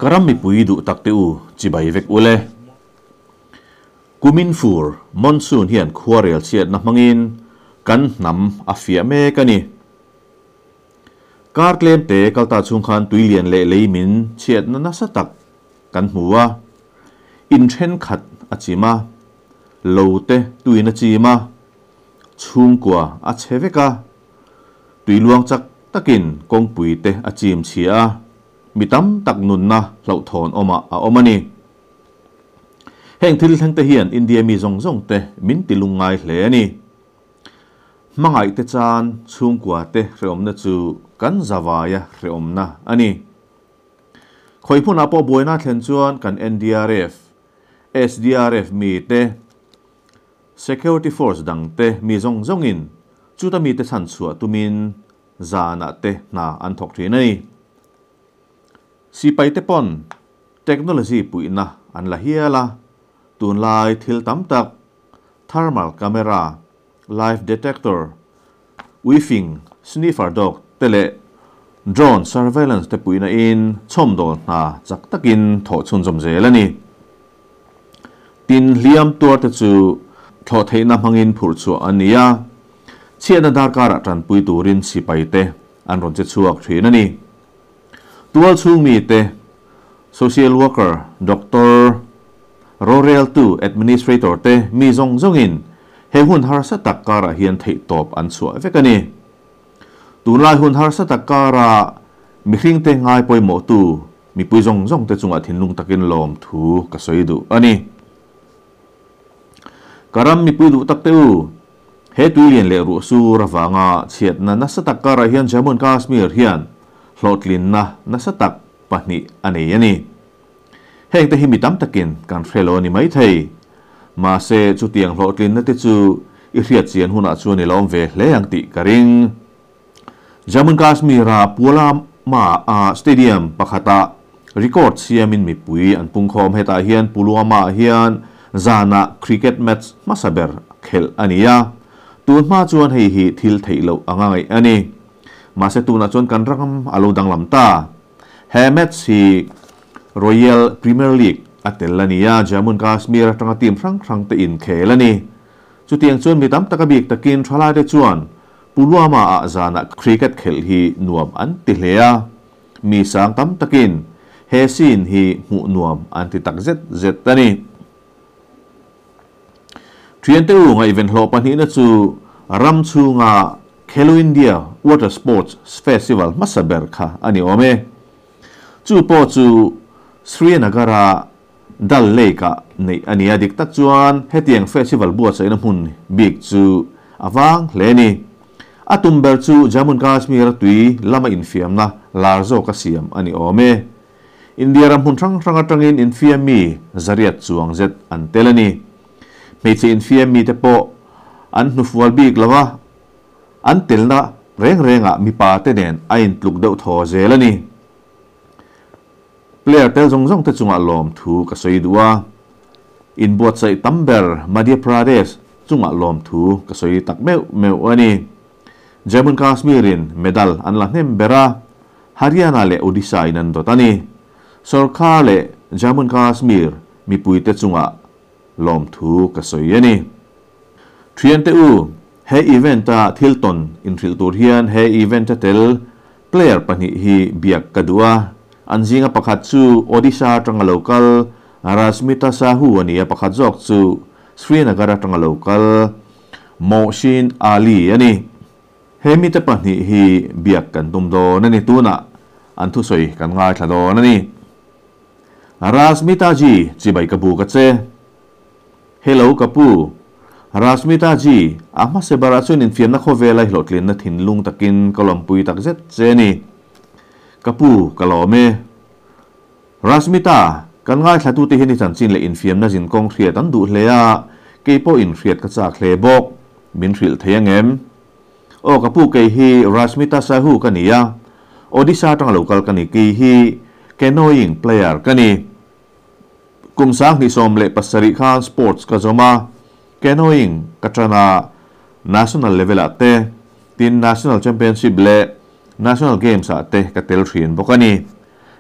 Ka ram mipui duh tak te u, chibai vek ule. Kumin fur, monsoon, hian khuarel chhiatna hmangin kan hnam a fiah mek a ni. Kar tlem te kalta chhung khan tui lian leh lei min chhiatna nasa tak kan hmu a, in thenkhat a chim a, lo te tuin a chim a, chhungkua a chhe vek a, tui luang chak takin kawngpui te a chim chhia a, mi tam tak nunna hlauhthawn awmah a awm a ni. Heng thil thleng te hian India mi zawng zawng te min ti lungngai hle a ni. Hmangaih te chan chhungkua te hrehawmna chu kan zavaia hrehawmna a ni. Khawi hmunah pawh buaina thlen chuan kan NDRF, SDRF mi te, Security Force dang te mi zawng zawngin chuta mi te chhan chhuah tumin zanah te hna an thawk thin a ni. Sipai te pawn technology puihna an la hial a, tunlai thil tam tak, thermal camera, live detector, uifing, sniffer dog te leh drone surveillance te puihna in chhawmdawl hna chak takin thawh chhunzawm zel a ni. Tin, hliam tuar te chu thlawh theihna hmangin phurh chhuah an ni a, chhiatna darkarah tanpui turin sipai te an rawn che chhuak thin a ni. Tual chhung mite, social worker, doctor, roreltu, administrator te mi zawng zawngin he hun harsa tak karah hian theihtawp an chhuah vek a ni. Tunlai hun harsa tak kara mihringte ngai pawimawhtu mipui zawng zawng te chungah thinlung takin lawmthu ka sawi duh a ni. Ka ram mipui duh tak te u, he tuilian leh ruah sur avanga chhiatna nasa tak karah hian Jammu and Kashmir hian hlawhtlinna nasa tak pahnih a nei a ni. Heng te hi mi tam takin kan hre lo a ni maithei. Mahse, chutiang hlawhtlinna te chu i hriat chian hunah chuan i la awm ve hle ang tih ka ring. Jammu and Kashmir-a Pulwama a stadium pakhatah record siamin mipui an pungkhawm. Hetah hian Pulwama-ah hian zanah cricket match hmasa ber khelh a ni a, tun hma chuan hei hi thil theih loh anga ngaih a ni. Mahse tunah chuan kan ram a lo danglam ta. He match hi Royal Premier League a tel a ni a, Jammu and Kashmir atanga team hrang hrang te inkhel a ni. Chutiang chuan mi tam tak a bik takin thalaite chuan Pulwama ah zanah cricket khelh hi nuam an ti hle a, mi sang tam takin he scene hi hmuh nuam an ti tak zet zet a ni. Thiante u ngaihven hlawh pahnihna chu ram chhunga Khelo India Water Sports Festival hmasa ber kha a ni awm e. Chu pawh chu Srinagar-a Dal Lake-ah neih a ni a, dik tak chuan hetiang festival buatsaihna hmun bik chu a vang hle a ni. A tum ber chu Jammu and Kashmir-a tui lama infiamna lar zawka siam a ni awm e. India ram hmun hrang hrang atangin infiam mi zariat chuang zet an tel a ni. Hmeichhe infiam mite pawh an hnufual bik lo a, an telna reng rengah mipa te nen a intluk deuh thaw zel a ni. Player tel zawng zawng te chungah lawmthu ka sawi duh a, inbuatsaih tam ber Madhya Pradesh chungah lawmthu ka sawi tak meuh meuh a ni. Jammu and Kashmir in medal an la hnem ber a, Haryana leh Odisha in an dawt a ni. Sorkar leh Jammu and Kashmir mipuite chungah lawmthu ka sawi a ni. Thiante u, he event a thil tawn inhrilh tur hian he event a tel Player pahnih hi biak ka duh a, an zinga pakhat chu Odisha atanga lo kal Rasmita Sahu a ni a, pakhat zawk chu Srinagar atanga lo kal Mohsin Ali a ni. He mite pahnih hi biak kan tum dawn a ni, tunah an thusawi kan ngaithla dawn a ni. Rasmita ji, chibai ka bu ka che. Hello ka pu. Rashmita ji, a hmasa berah chuan infiamna khawvela i hlawhtlinna thinlung takin ka lawmpui tak zet che a ni. Ka pu, ka lawm e. Rashmita, kan ngaithlatute hian i chanchin leh infiamna zinkawng hriat an duh hle a, kei pawh inhriat ka chak hle bawk. Min hrilh thei ang em? Aw ka pu, kei hi Rashmita Sahu ka ni a, Odisha atanga lo kal ka ni, kei hi canoeing player ka ni. Kum 2017 khan sports ka zawm a, canoeing ka tan a, national level ah te, tin national championship leh national games ah te ka tel thin bawk a ni.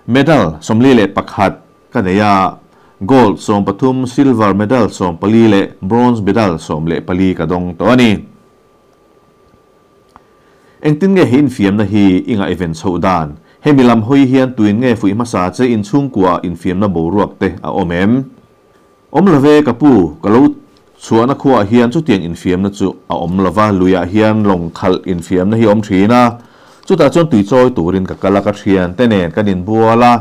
Medal 41 ka nei a, gold 13, silver medal 14 leh bronze medal 14 ka dawng tawh a ni. Engtin nge he infiamna hi i ngaihven chhoh dan? Hemi lam hawi hian tuin nge fuih hmasa che inchhungkua infiamna boruak te a awm em? Awm lo ve ka pu, ka lo chhuahna khuaah hian chutiang infiamna chu a awm lo va, luiah hian lawng khalh infiamna hi a awm thin a, chutah chuan tui chawi turin ka kal a, ka thiante nen kan inbual a,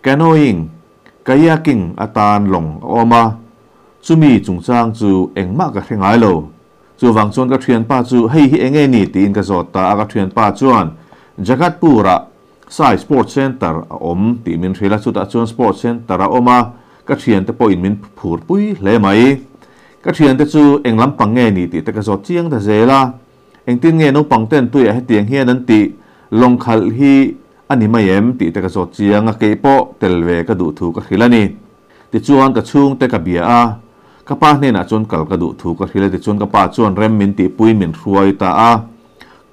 canoeing, kayaking atan lawng a awm a, chumi chungchang chu engmah ka hre ngai lo. Chuvang chuan ka thianpa chu hei hi enge ni tiin ka zawt ta a, ka thianpa chuan Jagatpur-ah Sai Sports Centre a awm tih min hrilh a, chutah chuan Sports Centre a awm a, ka thiante pawhin min phurpui hle mai. Ka thiante chu eng lampang nge ni tih te ka zawt chiang ta zel a, engtin nge naupang ten tuiah hetiang hian an tih, lawng khalh hi a ni mai em tih te ka zawt chiang a, kei pawh tel ve ka duh thu ka hrilh a ni. Tichuan ka chhungte ka bia a, ka pa hnenah chuan kal ka duh thu ka hrilh a, tichuan ka pa chuan rem min tihpuiin min hruai ta a.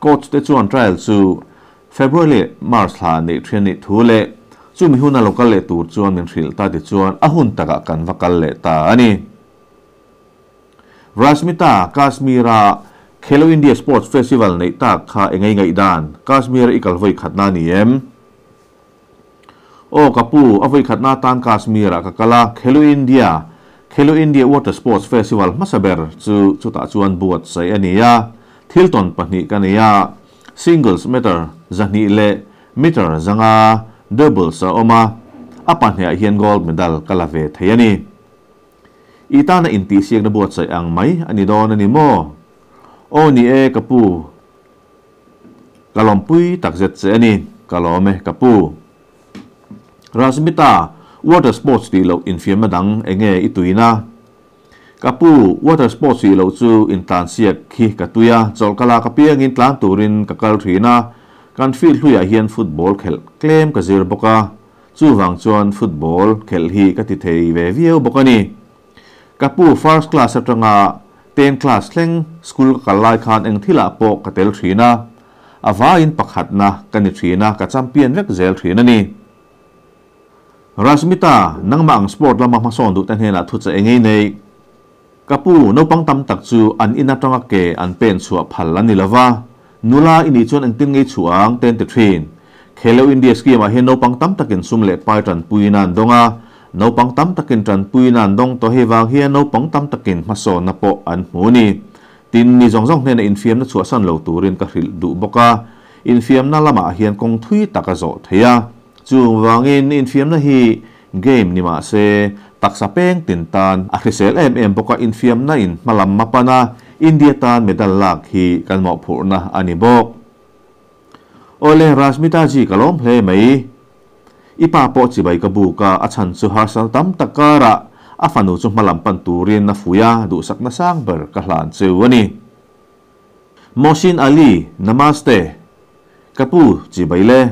Coach te chuan trial chu February leh March thla neih thian nih thu leh chumi huna lo kal leh tur chuan min hrilh ta, tichuan a hun takah kan va kal leh ta a ni. Rashmita, Kashmir-a Khelo India Sports Festival neih tak kha engei ngaihdan? Kashmir-a i kal vawi khatna a ni em? Aw ka pu, a vawi khatna atan Kashmir-ah ka kal a, Khelo India, Khelo India Water Sports Festival hmasa ber chu chutah chuan buatsaih a ni a, thil tawn pahnih ka nei a, singles meter 200 leh meter 500 doubles a awm a, a pahniah hian gold medal ka la ve thei a ni. I tana intihsiakna buatsaih ang mai a ni dawn a ni maw? Aw ni e ka pu. Ka lawmpui takzet che a ni, ka lawm e ka pu. Rasmita, water sports tih loh infiamna dang enge i tuina? Ka pu, water sports tih loh chu intlansiak khi ka tui a, chawlh ka lak apiangin tlan turin ka kal thin a, kan field hluiah hian football khelh tlem ka zir bawk a, chuvang chuan football khelh hi ka ti thei ve viau bawk a ni. Ka pu first class atanga ten class thleng school ka kal lai khan eng thilah pawh ka tel thin a, a vaiin pakhatna ka ni thin a, ka champion vek zel thin a ni. Rasmita, nangmah ang sport lama hmasawn duhte hnenah thu che engei nei. Ka pu, naupang tam tak chu an in atanga ke an pen chhuah phal an ni lova, nula i nih chuan engtin ngei chhuah ang te an ti thin. Khelo India scheme ah hian naupang tam takin sum leh pai tanpuina an dawng a, naupang tam takin tanpuina an dawng tawh hei vang hian naupang tam takin hmasawnna pawh an hmu a ni. Tin, mi zawng zawng hnena infiamna chhuahsan lo turin ka hrilh duh bawk a, infiamna lamah hian kawng thui tak a zawh thei a. Chung vangin infiamna hi game ni mah se, taksa peng tin tan a hrisel em em bawk a, infiamna in hmalam a pan a, India tan medal lak hi kan mawhphurhna a ni bawk. Awle, Rashmita ji ka lawm hle mai. I pa pawh chibai ka buk a, a chhan chu harsatna tam tak karah a fanu chu hmalam pan turin a fuih a, duhsakna sang ber ka hlan cheu a ni. Mohsin Ali, Namaste. Ka pu, chibai le.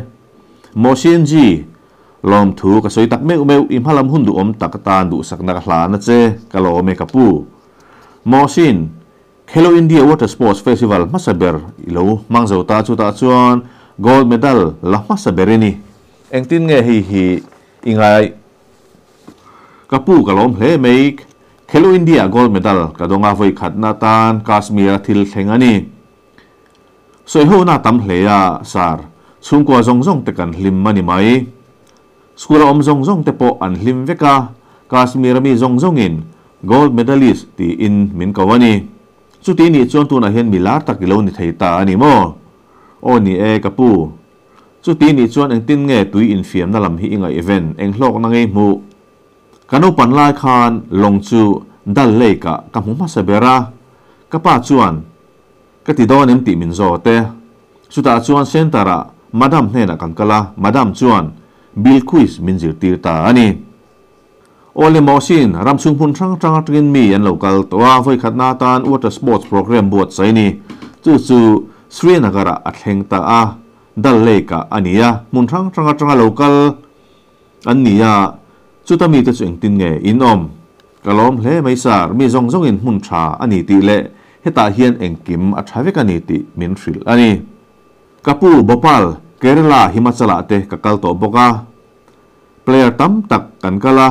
Mohsin ji, Lawmthu ka sawi tak meuh meuh, i hmalam hun duhawm tak atan duhsakna ka hlan a che, ka lawm e ka pu. Mohsin, Khelo India Water Sports Festival hmasa ber i lo hmang zo ta, chutah chuan gold medal la hmasa ber i ni. Engtin nge hei hi i ngai? Ka pu ka lawm hle mai. Khelo India gold medal ka dawng a, vawi khatna atan Kashmir-a thil thleng a ni. Sawihona tam hle a, sir. Chhungkua zawng zawng te kan hlim a ni mai. School-a awm zawng zawng te pawh an hlim vek a, Kashmir-a mi zawng zawngin Gold Medalist tiin min ko a ni. Chuti nih chuan tunah hian mi lar tak i lo ni thei ta a ni maw? Aw ni e, ka pu. Chuti nih chuan engtin nge tui infiamna lam hi i ngaihven, eng hlawkna ngei hmuh? Ka naupan lai khan lawng chu Dal Lake-ah ka hmu hmasa ber a, ka pa chuan Ka ti dawn em tih min zawt e. Chutah chuan centre-ah Madam hnenah kan kal a, Madam chuan Bilquis min zirtir ta a ni. Awle Mohsin, ram chhung hmun hrang hrang atangin mi an lo kal tawh a, vawikhatna atan water sports programme buatsaih a ni. Chu chu Srinagar-ah a thleng ta a, Dal Lake-ah a ni a, hmun hrang hrang atanga lo kal an ni a, chuta mite chu engtin nge in awm? Ka lawm hle mai sir, mi zawng zawngin hmun tha a ni tih leh hetah hian engkim a tha vek a ni tih min hrilh a ni. Ka pu, Bhopal, Kerala, Himachal-ah te ka kal tawh bawk a. Player tam tak kan kal a,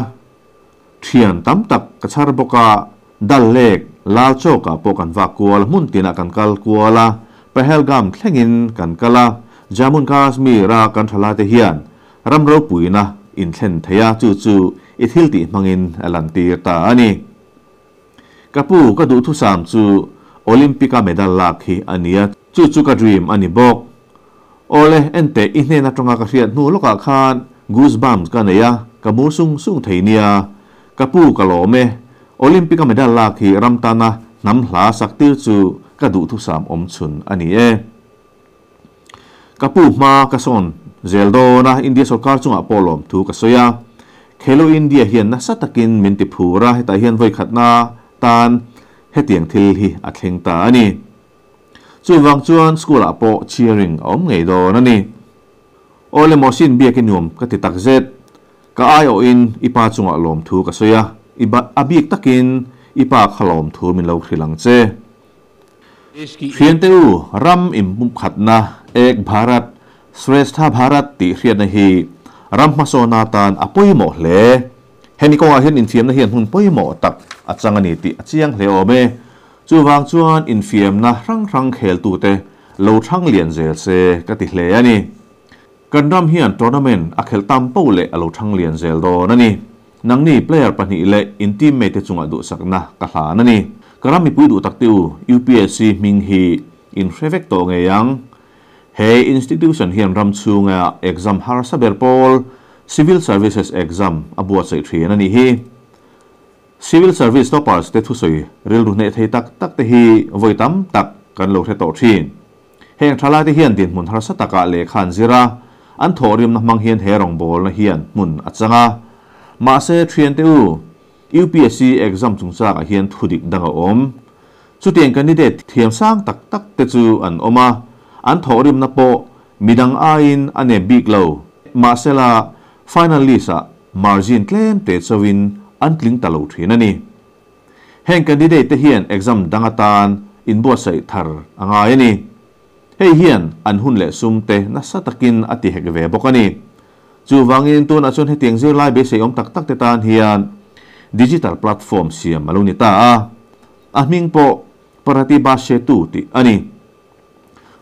thian tam tak ka chhar bawk a, Dal Lake, Lal Chowk ah pawh kan vak kual a, hmun tinah kan kal kual a, Pahalgam thlengin kan kal a, Jammu and Kashmir a kan tha lai te hian ram ropuina in thlen thei a, chu chu i thil tih hmangin a lantir ta a ni. Ka pu, ka duhthusam chu Olympic-a medal lak hi a nia, chu chu ka dream a ni bawk. Awle, enteh i hnen atanga ka hriat hnu lawkah khan goosebumps ka nei a, ka mur sung sung thei nia. Ka pu, ka lawm e. Olympic-a medal lak hi ram tana hnam hla sak tir chu ka duhthusam awm chhun a ni e. Ka pu hma ka sawn zel dawn a, India sorkar chungah pawh lawmthu ka sawi a. Khelo India hian nasa takin min ti phur a, hetah hian vawikhatna tan hetiang thil hi a thleng ta a ni. Chuvang chuan school ah pawh cheering a awm ngei dawn a ni. Awle Mohsin biak i nuam ka ti tak zet. Ka aiawhin i pa chungah lawmthu ka sawi a, i a bik takin i pa kha lawmthu min lo hrilh ang che. Hriante u, ram inpumkhatna, Ek Bharat, Shrestha Bharat tih hriatna hi ram hmasawna tan a pawimawh hle. Hemi kawngah hian infiamna hian hmun pawimawh tak a chang a ni tih a chiang hle awm e. Chuvang chuan infiamna hrang hrang kheltute lo thlang lian zel se ka ti hle a ni. Kan ram hian tournament a khelh tam poh leh a lo thlang lian zel dawn a ni. Nangni player pahnih leh in teammate te chungah duhsakna ka hlan a ni. Ka ram mipui duh tak te u, UPSC hming hi in hre vek tawh ngei ang. He institution hian ram chhunga exam harsa ber pawl Civil Services exam a buatsaih thin a nih hi. Civil Service toppers te thusawi rilru hneh thei tak tak te hi vawi tam tak kan lo hre tawh thin. Heng thalaite hian dinhmun harsa takah lehkha an zir a, an thawhrimna hmang hian he rawngbawlna hian hmun a chang a. Mahse, thiante u, UPSC exam chungchangah hian thudik dang a awm. Chutiang candidate thiam sang tak tak te chu an awm a, an thawhrimna pawh midang aiin a nep bik lo. Mahsela, final list-ah margin tlem te chauhin an tling ta lo thin a ni. Heng candidate te hian exam dang atan inbuatsaih thar a ngai a ni. Hei hian an hun leh sum te nasa takin a ti hek ve bawk a ni. Chuvangin tunah chuan hetiang zirlai beisei awm tak tak te tan hian digital platform siam a lo ni ta a. A hming pawh Pratibha Setu tih a ni.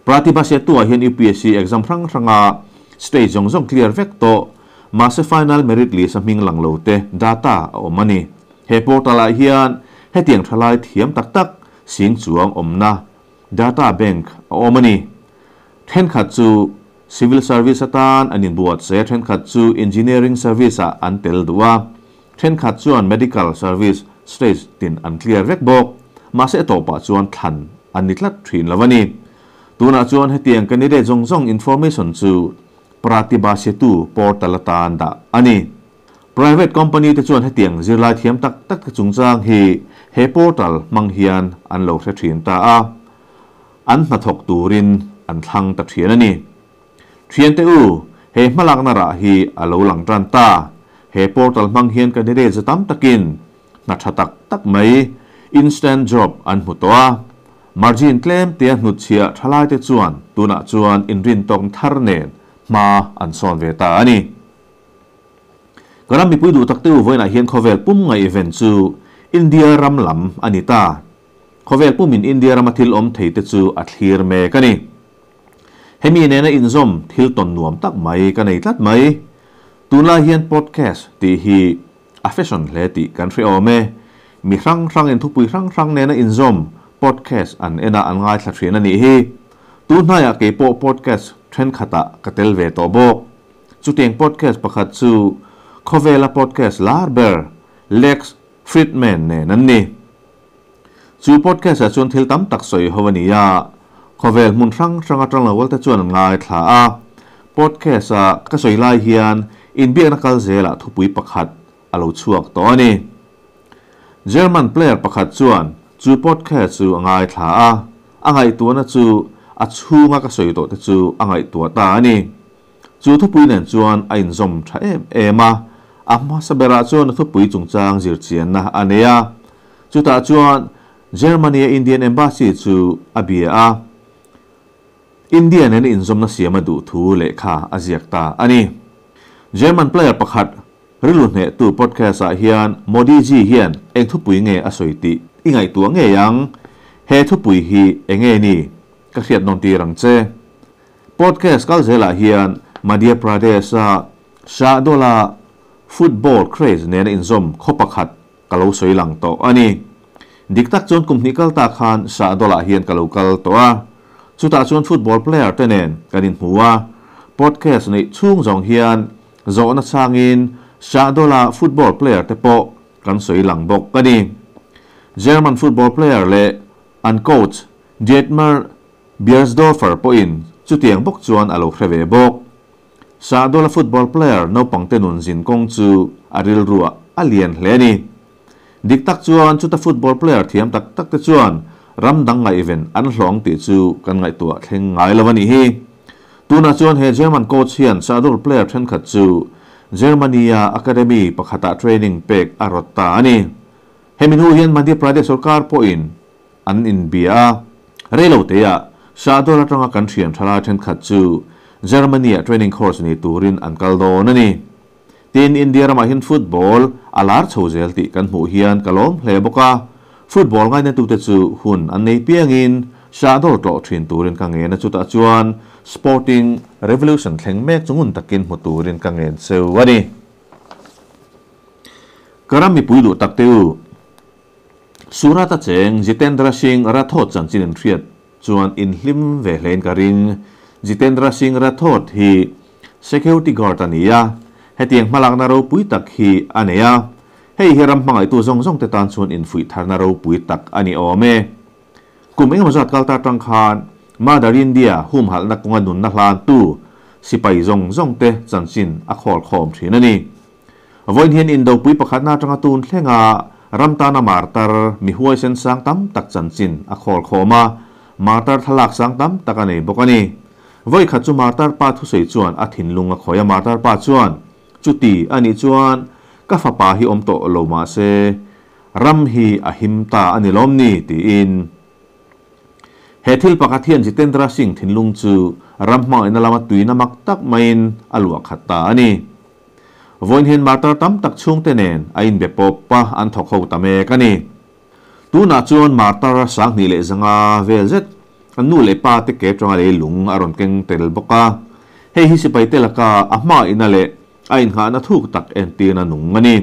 Pratibha Setu-ah hian UPSC exam hrang hranga stage zawng zawng clear vek tawh, mahse final merit list a hming lang lo te data a awm a ni. He portal-ah hian hetiang thalai thiam tak tak sing chuang awmna data bank a awm a ni. Thenkhat chu civil service atan an inbuatsaih a, thenkhat chu engineering service-ah an tel duh a, thenkhat chuan medical service stage tin an clear vek bawk. Mahse a tawpah chuan thlan an ni tlat thin lo a ni. Tunah chuan hetiang candidate zawng zawng information chu Pratibha Setu portal atan dah a ni. Private company te chuan hetiang zirlai thiam tak tak te chungchang hi he portal hmang hian an lo hre thin ta a, an hnathawk turin an thlang ta thin a ni. Thiante u, he hmalakna rah hi a lo lang tan ta. He portal hmang hian candidate za tam takin hna tha tak tak mai, instant job, an hmu tawh a. Margin tlem tia hnutchhiah thalaite chuan tunah chuan inrintawkna thar nen hma an sawn ve ta a ni. Ka ram mipui duh tak te u vawiinah hian khawvel pum ngaihven chu India ram lam a ni ta. Khawvel pumin India rama thil awm thei te chu a thlir mek a ni. Hemi nena inzawm thil tawn nuam tak mai ka nei tlat mai. Tunlai hian podcast tih hi a fashion hle tih kan hre awm e. Mi hrang hrangin thupui hrang hrang nena inzawm podcast an en a an ngaithla thin a nih hi. Tunhnaiah keipawh podcast thenkhatah ka tel ve tawh bawk. Chutiang podcast pakhat chu khawvela podcast lar ber Lex Fridman nen an ni. Chu podcast-ah chuan thil tam tak sawi ho a ni a, khawvel hmun hrang hrang atang lo te chuan an ngaithla a. Podcast-a ka sawi lai hian inbiakna kal zelah thupui pakhat a lo chhuak tawh a ni. German player pakhat chuan chu podcast chu a ngaithla a, a ngaihtuahna chu a chhunga ka sawi tawh te chu a ngaihtuah ta a ni. Chu thupui nen chuan a inzawm tha em em a, a hmasa berah chuan a thupui chungchang zirchianna a nei a. Chutah chuan Germany-a Indian Embassy chu a bia a, India nena inzawmna siam a duh thu lehkha a ziak ta a ni. German player pakhat Rilru hnehtu podcast ah hian Modi ji hian eng thupui nge a sawi tih i ngaihtuah ngei ang. He thupui hi enge ni? Ka hriat nawn tir ang che. Podcast kal zelah hian Madhya Pradesh a Shahdol-a football craze nena inzawm khaw pakhat ka lo sawi lang tawh a ni. Dik tak chuan kum hnih kal ta khan Shahdol-ah hian ka lo kal tawh a. Chutah chuan football player te nen kan inhmu a. Podcast neih chhung zawng hian zawhna changin Shahdol-a football player te pawh kan sawi lang bawk a ni. German football player leh an coach Dietmar Biersdorfer pawhin chutiang bawk chuan a lo hre ve bawk. Shahdol-a football player naupangte nun zin kawng chu a rilruah a lian hle a ni. Dik tak chuan chuta football player thiam tak tak te chuan ram dang ngaihven an hlawng tih chu kan ngaihtuah thleng ngai lo a nih hi. Tunah chuan he German coach hian Shahdol player thenkhat chu Germany-a academy pakhatah training pek a rawt ta a ni. Hemi hnu hian Madhya Pradesh sorkar pawhin an inbia a. Reilo teah Shahdol atanga kan thian thalai thenkhat chu Germany-ah training course nei turin an kal dawn a ni. Tin, India ramah hian football a lar chho zel tih kan hmuh hian ka lawm hle bawk a. Football ngainatute chu hun an nei piangin Shahdol tlawh thin turin ka ngen a, chutah chuan sporting revolution thleng mek chu ngun takin hmu turin ka ngen cheu a ni. Ka ram mipui duh tak te u, Surat-a cheng Jitendra Singh Rathod chanchin in hriat chuan in hlim ve hlein ka ring. Jitendra Singh Rathod hi security guard a ni a, hetiang hmalakna ropui tak hi a nei a. Hei hi ram hmangaihtu zawng zawng te tan chuan infuih tharna ropui tak a ni awm e. Kum engemaw zat kal ta tang khan Mother India humhalhna kawnga nunna hlantu sipai zawng zawng te chanchin a khawl khawm thin a ni. Vawiin hian indopui pakhatna atanga tun thlenga ram tana martar mi huaisen sang tam tak chanchin a khawl khawm a, martar thlalak sang tam tak a nei bawk a ni. Vawi khat chu martar pa thusawi chuan a thinlung a khawi a, martar pa chuan, Chuti a nih chuan ka fapa hi awm tawh lo mah se ram hi a him ta a ni lawm ni? tiin. He thil pakhat hian Jitendra Singh thinlung chu ram hmangaihna lama tuina mak tak maiin a luah khat ta a ni. Vawiin hian martar tam tak chhungte nen a inbe pawp a, an thawk ho ta mek a ni. Tunah chuan martar 2500 vel zet an nu leh pa te ke atanga lei lung a rawn keng tel bawk a. Hei hi sipaite laka a hmaina leh a innghahna thuk tak entirna nung a ni.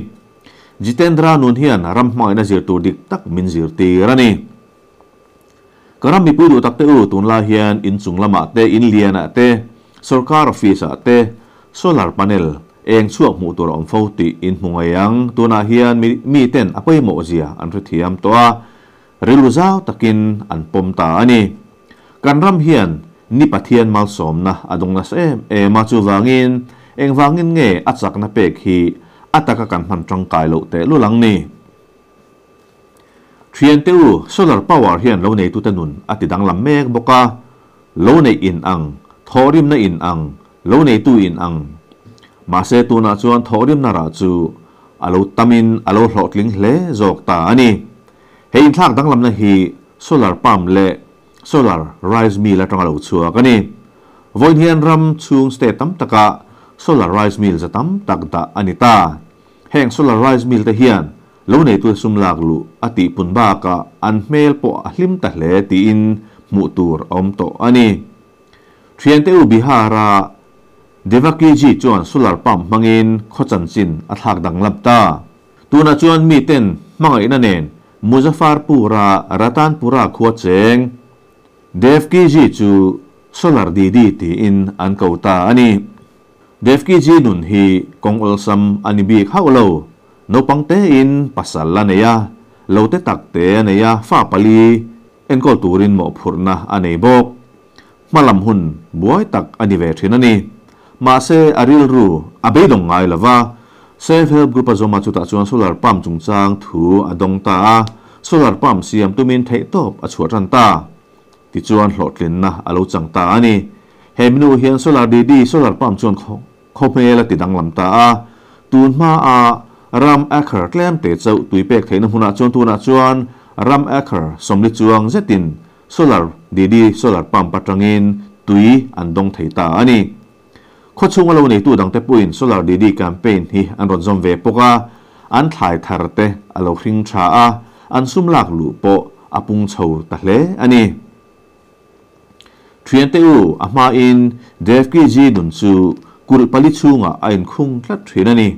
Jitendra nun hian ram hmangaihna zir tur dik tak min zirtir a ni. Ka ram mipui duh tak te u, tunlai hian in chung lamah te, in lianah te, sorkar office ah te solar panel eng chhuak hmuh tur a awm fo tih in hmu ngei ang. Tunah hian mi mi ten a pawimawh zia an hrethiam tawh a, rilru zau takin an pawm ta a ni. Kan ram hian ni Pathian malsawmna a dawng nasa em em a, chuvangin engvangin nge a chakna pek hi a taka kan hman tangkai loh tehlul ang ni? Thiante u, solar power hian lo neitute nun a ti danglam mek bawk a, lo neih in ang, thawhrimna in ang, lo neitu in ang. Mahse tunah chuan thawhrimna rah chu a lo tamin a lo hlawhtling hle zawk ta a ni. He inthlak danglamna hi solar pump leh solar rice mill atanga lo chhuak a ni. Vawiin hian ram chhung state tam takah solar rice mill za tam tak dah a ni ta. Heng solar rice mill te hian lo neitu sum lak luh a tih pun bakah an hmel pawh a hlim ta hle tiin hmuh tur a awm tawh a ni. Thiante u Bihar-a Devakiji chuan solar pump hmangin khaw chanchin a thlak danglam ta. Tunah chuan miten hmangaihna nen Muzaffarpur-a Ratanpura khua cheng Devkiji chu Solar Didi tiin an ko ta a ni. Devkiji nun hi kawng awlsam a ni bik hauh lo. Naupang tein pasal a nei a, lo te tak te a nei a, fa pali enkawl turin mawhphurhna a nei bawk. Hmalam hun buai tak a ni ve thin a ni. Mahse, a rilru a beidawng ngai lo va, Self Help Group a zawm a, chutah chuan solar pump chungchang thu a dawng ta a, solar pump siam tumin theihtawp a chhuah tan ta. Tichuan hlawhtlinna a lo chang ta a ni. He minu hian Solar Didi solar pump chuan khaw hmel a ti danglam ta a. Tun hmaa ram acre tlem te chauh tui pek theihna hmunah chuan tunah chuan ram acre 40 chuang zetin Solar Didi solar pump atangin tui an dawng thei ta a ni. Khawchhunga lo neitu dangte pawhin Solar Didi campaign hi an rawn zawm ve bawk a, an thlai thar te a lo hring tha a, an sum lak luh pawh a pung chho ta hle a ni. Thiante u, a hmain Devki ji nun chu kulh pali chhungah a inkhung tlat thin a ni.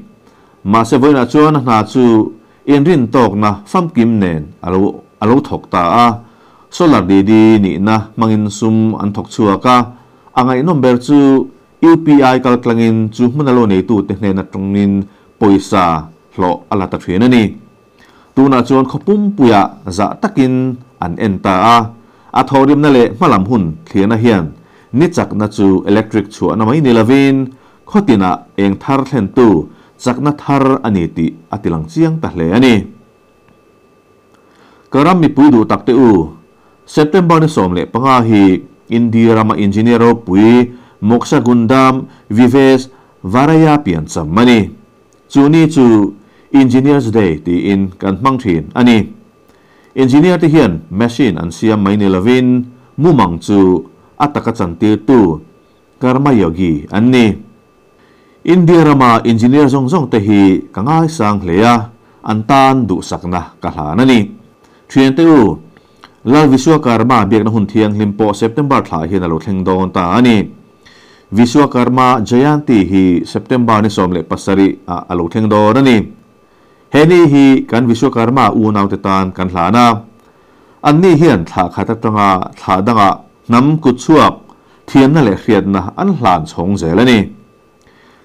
Mahse vawiinah chuan a hna chu inrin tawkna famkim nen a lo a lo thawk ta a. Solar Didi nihna hmangin sum an thawk chhuak a, a ngaihnawm ber chu UPI kaltlangin chu hmuna lo neitute hnen atangin pawisa hlawh a la ta thin a ni. Tunah chuan khaw pumpuiah zah takin an en ta a, a thawhrimna leh hmalam hun thlirna hian ni chakna chu electric chhuahna mai ni lovin khaw tinah eng thar thlentu chakna thar a ni tih a tilang chiang ta hle a ni. Ka ram mipui duh tak te u, September ni 15 hi India rama engineer ropui Mokshagundam Vivesvaraya piancham a ni. Chu ni chu Engineers Day tiin kan hmang thin a ni. Engineer te hian machine an siam mai ni lovin mumang chu a taka chantirtu Karma Yogi an ni. India rama engineer zawng zawng te hi ka ngaisang hle a, an tan duhsakna ka hlan a ni. Thiante u, Lal Vishwakarma biakna hun thianghlim pawh September thla hian a lo thleng dawn ta a ni. Vishwakarma Jayanti hi September ni 17 ah a lo thleng dawn a ni. He ni hi kan Vishwakarma unaute tan kan hlan a. Anni hian thla khat atanga thla dangah hnam kutchhuak thiamna leh hriatna an hlan chhawng zel a ni.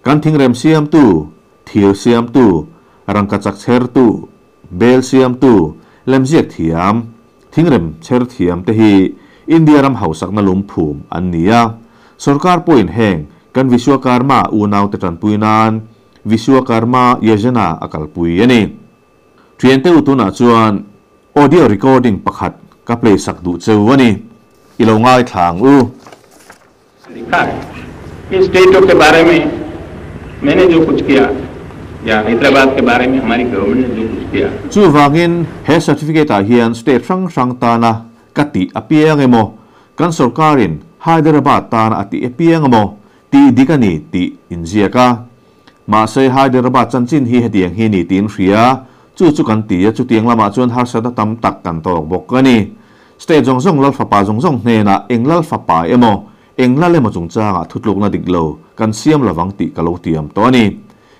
Kan thingrem siamtu, thir siamtu, rangkachak chhertu, bel siamtu, lemziak thiam, thingrem chher thiam te hi India ram hausakna lungphum an ni a. Sorkar pawhin heng kan Vishwakarma unaute tanpui nan Vishwakarma Yojana a kalpui a ni. Thiante u tunah chuan audio recording pakhat ka play sak duh cheu a ni. I lo ngaithla ang u. लिखा है कि स्टेटों के बारे में मैंने जो कुछ किया या हैदराबाद के बारे में हमारी गवर्नमेंट ने जो कुछ किया। Chuvangin he certificate ah hian state hrang hrang tana ka tih apiang emaw, kan sorkarin Hyderabad tana a tih apiang emaw tih dik a ni tih inziak a. Mahse Hyderabad chanchin hi hetiang hi ni tiin hria, chu chu kan ti a, chutiang lamah chuan harsatna tam tak kan tawk bawk a ni. State zawng zawng lal fapa zawng zawng hnenah eng lal fapa emaw, eng lal emaw chungchangah thutlukna dik lo kan siam lovang tih ka lo tiam tawh a ni.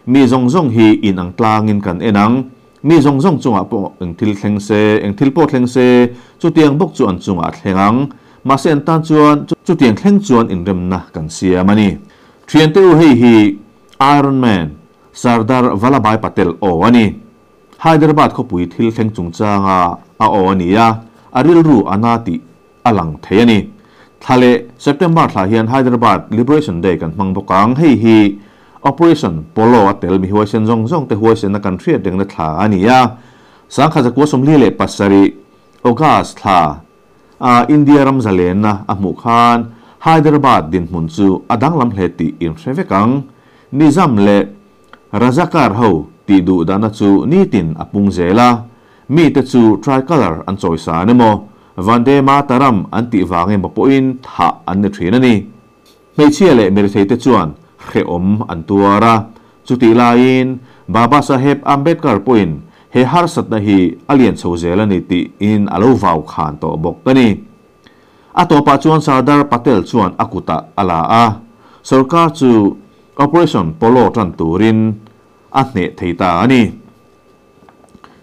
Mi zawng zawng hi in ang tlangin kan en ang. Mi zawng zawng chungah pawh eng thil thleng se, eng thil pawh thleng se, chutiang bawk chu an chungah a thleng ang. Mahse an tan chuan chutiang thleng chuan inremna kan siam a ni. Thiante u hei hi Iron Man Sardar Vallabhbhai Patel aw a ni. Hyderabad khawpui thil thleng chungchanga a aw a ni a, a rilru a na tih a lang thei a ni. Thla leh September thla hian Hyderabad Liberation Day kan hmang bawk ang. Hei hi Operation Polo a tel mi huaisen zawng zawng te huaisenna kan hriat rengna thla a ni a. 1947 August thla a India ram zalenna a hmuh khan Hyderabad dinhmun chu a danglam hle tih inhre vek ang. Nizam leh Razakar ho tih duh dahna chu nitin a pung zel a, mite chu tricolor an chawisan emaw, Vande Mataram an tih vang emaw pawhin thah an ni thin a ni. Hmeichhia leh miretheite chuan hrehawm an tuar a, chutih laiin Baba Saheb Ambedkar pawhin he harsatna hi a lian chho zel a ni tiin a lo vau khan tawh bawk a ni. A tawpah chuan Sardar Patel chuan a kutah a la a, sorkar chu Operation Polo tan turin a hneh thei ta a ni.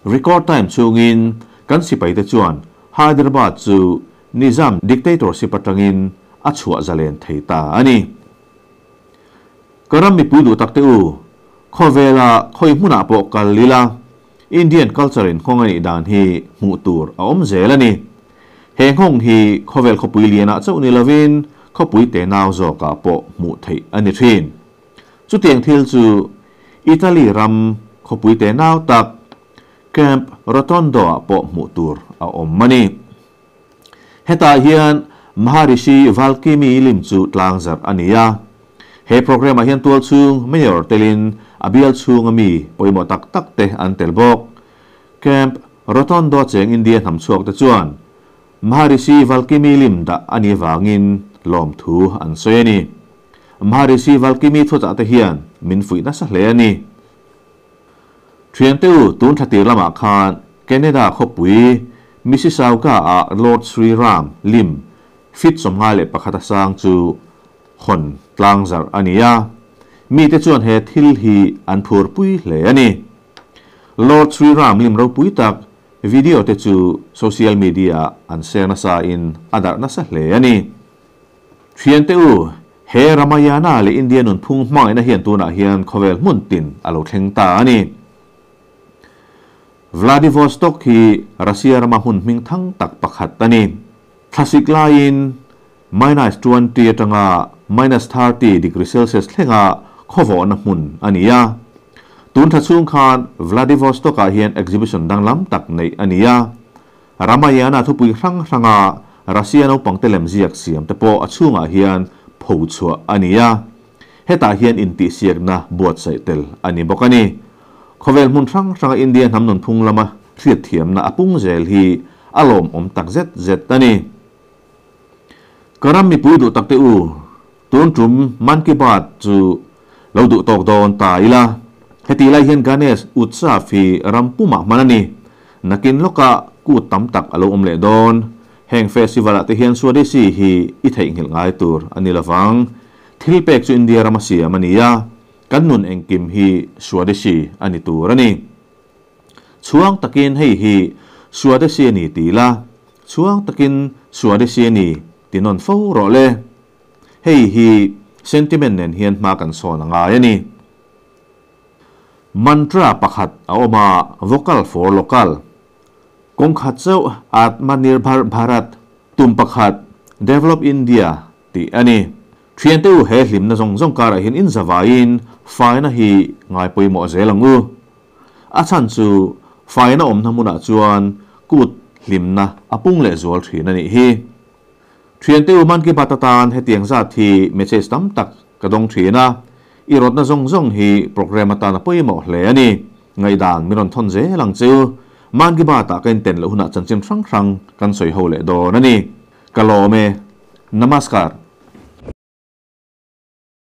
Record time chhungin kan sipaite chuan Hyderabad chu Nizam dictatorship atangin a chhuah zalen thei ta a ni. Ka ram mipui duh takte u, khawvela khawi hmunah pawh kal ila Indian culture in nghawng a nih dan hi hmuh tur a awm zel a ni. He nghawng hi khawvel khawpui lianah chauh ni lovin khawpui te nau zawkah pawh hmuh theih a ni thin. Chutiang thil chu Italy ram khawpui te nau tak Camp Rotondo-ah pawh hmuh tur a awm a ni. Hetah hian Maharishi Valkimi lim chu tlang zarh a ni a. He programme-ah hian tual chhung Mayor telin a bial chhunga mi pawimawh tak tak te an tel bawk. Camp Rotondo cheng India hnam chhuak te chuan Maharishi Valkimi lim dah a nih vangin lawmthu an sawi a ni. Maharishi Valkimi thuchah te hian min fuih nasa hle a ni. Thiante u, tun thla tir lamah khan Canada khawpui Mississauga ah Lord Sri Ram lim fit 51 a sang chu hawn tlang zarh a ni a. Mite chuan he thil hi an phurpui hle a ni. Lord Sri Ram lim ropui tak video te chu social media ah an share nasa in a darh nasa hle a ni. Thiante u, he Ramayana leh India nunphung hmangaihna hian tunah hian khawvel hmun tin a lo thleng ta a ni. Vladivostok hi Russia rama hmun hming thang tak pakhat a ni. Thlasik laiin minus 20 atanga minus 30 degree Celsius thlenga khawvawhna hmun a ni a. Tun thla chhung khan Vladivostok-ah hian exhibition danglam tak neih a ni a. Ramayana thupui hrang hranga Russia naupangte lemziak siam te pawh a chhungah hian pho chhuah a ni a, hetah hian intihsiakna buatsaih tel a ni bawk a ni. Khawvel hmun hrang hranga India hnam nunphung lama hriatthiamna a pung zel hi a lawmawm tak zet zet a ni. Ka ram mipui duh takte u, tun tum Mann Ki Baat chu lo duh tawk dawn ta ila. Heti lai hian Ganesh Utsav hi ram pumah hman a ni. Nakin lawkah kut tam tak a lo awm leh dawn. Heng festival ah te hian Swadeshi hi i theihnghilh ngai tur a ni lovang. Thil pek chu India rama siam a ni a, kan nun engkim hi Swadeshi a ni tur a ni. Chhuang takin hei hi Swadeshi a ni ti la, chhuang takin Swadeshi a ni ti nawn fo rawh le. Hei hi sentiment nen hian hma kan sawn a ngai a ni. Mantra pakhat a awm a, Vocal for Local. Kawng khat chauh Atmanirbhar Bharat, tum pakhat Develop India tih a ni. Thiante u he hlimna zawng zawng karah hian in zavaiin faina hi ngai pawimawh zel ang u. A chhan chu faina awmna hmunah chuan kut hlimna a pung leh zual thin a nih hi. Thiante u Mann Ki Baat atan hetiang zat hi message tam tak ka dawng thin a, i rawtna zawng zawng hi program atan a pawimawh hle a ni. Ngaihdan min rawn thawn zel ang che u. Mann Ki Baat ah ka inten loh hunah chanchin hrang hrang kan sawi ho leh dawn a ni. Ka lawm e. Namaskar.